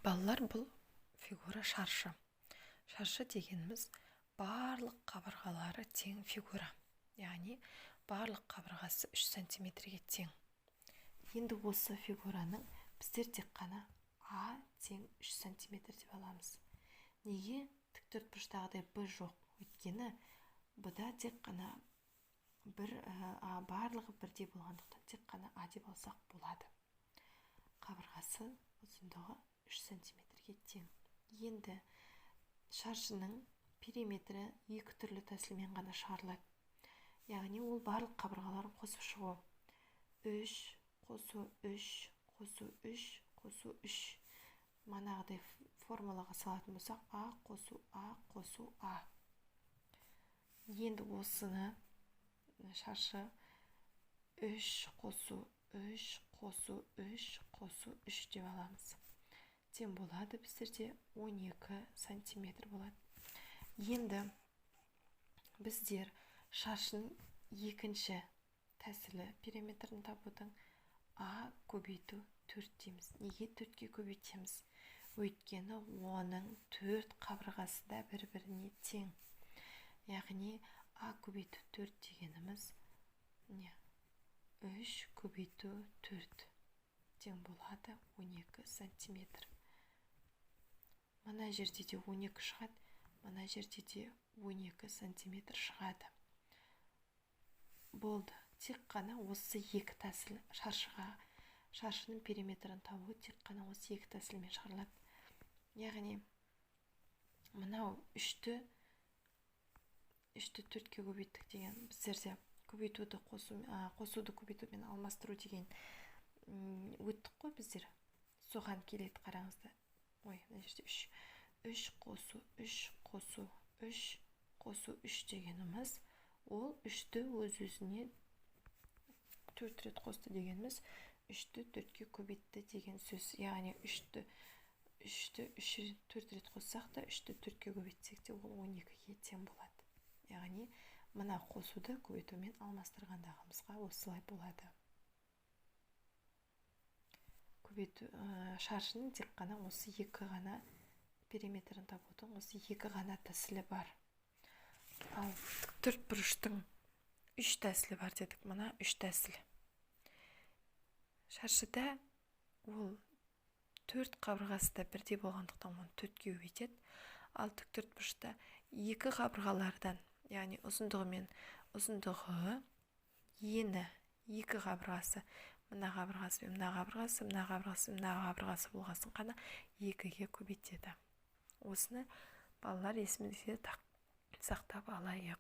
Балалар, бұл фигура шаршы. Шаршы дегеніміз — барлық қабырғалары тең фигура, яғни барлық қабырғасы 3 сантиметрге тең. Енді осы фигураның біздер тек қана а тең 3 сантиметр деп аламыз. Неге тік төртбұрыштағыдай б жоқ? Өйткені б-да тек қана бір а, барлығы бірдей болғандықтан, тек қана а деп алсақ болады. Қабырғасы ұзындығы 3 сантиметрге тең. Енді шаршының периметрі екі түрлі тәсілмен ғана шығарылады, яғни ол барлық қабырғаларын қосып шығу: 3 қосу 3 қосу 3 қосу 3. Манағыдай формулаға салатын болсақ, а қосу а қосу а. Енді осыны шаршы 3 қосу 3 қосу 3 қосу 3 деп аламыз, тең болады біздерде 12 сантиметр болады. Енді біздер шаршының екінші тәсілі периметрін табудың: а көбейту 4 дейміз. Неге төртке көбейтеміз? Өйткені оның төрт қабырғасы да бір біріне тең. Яғни а көбейту 4 дегеніміз не? 3 көбейту 4 тең болады 12 сантиметр. Мына жерде де 12 шығады, мына жерде де 12 сантиметр шығады. Болды, тек қана осы екі тәсіл. Шаршыға, шаршының периметрін табу тек қана осы екі тәсілмен шығарылады. Яғни мынау үшті төртке көбейттік деген, біздерде көбейтуді қосу, қосуды көбейтумен алмастыру деген өттік қой біздер, соған келеді. Қараңыздар, ой, мына жерде үш. Үш қосу үш қосу үш қосу үш дегеніміз — ол үшті өз өзіне төрт рет қосты дегеніміз, үшті төртке көбейтті деген сөз. Яғни үшті үш төрт рет қоссақ та, үшті төртке көбейтсек те, ол 12-ге тең болады. Яғни мына қосуды көбейтумен алмастырғандағымызға осылай болады. Көбейту, шаршының тек қана осы екі ғана, периметрін табудың осы екі ғана тәсілі бар. Ал төртбұрыштың үш тәсілі бар дедік. Мына үш тәсіл. Шаршыда ол төрт қабырғасы да бірдей болғандықтан, оны төртке көбейтеді. Ал тік төртбұрышта екі қабырғалардан, яғни ұзындығы мен ұзындығы, ені, екі қабырғасы, мына қабырғасы мен мына қабырғасы, мына қабырғасы, мына қабырғасы болғасын ғана екіге көбейтеді. Осыны, балалар, есімізге сақтап алайық.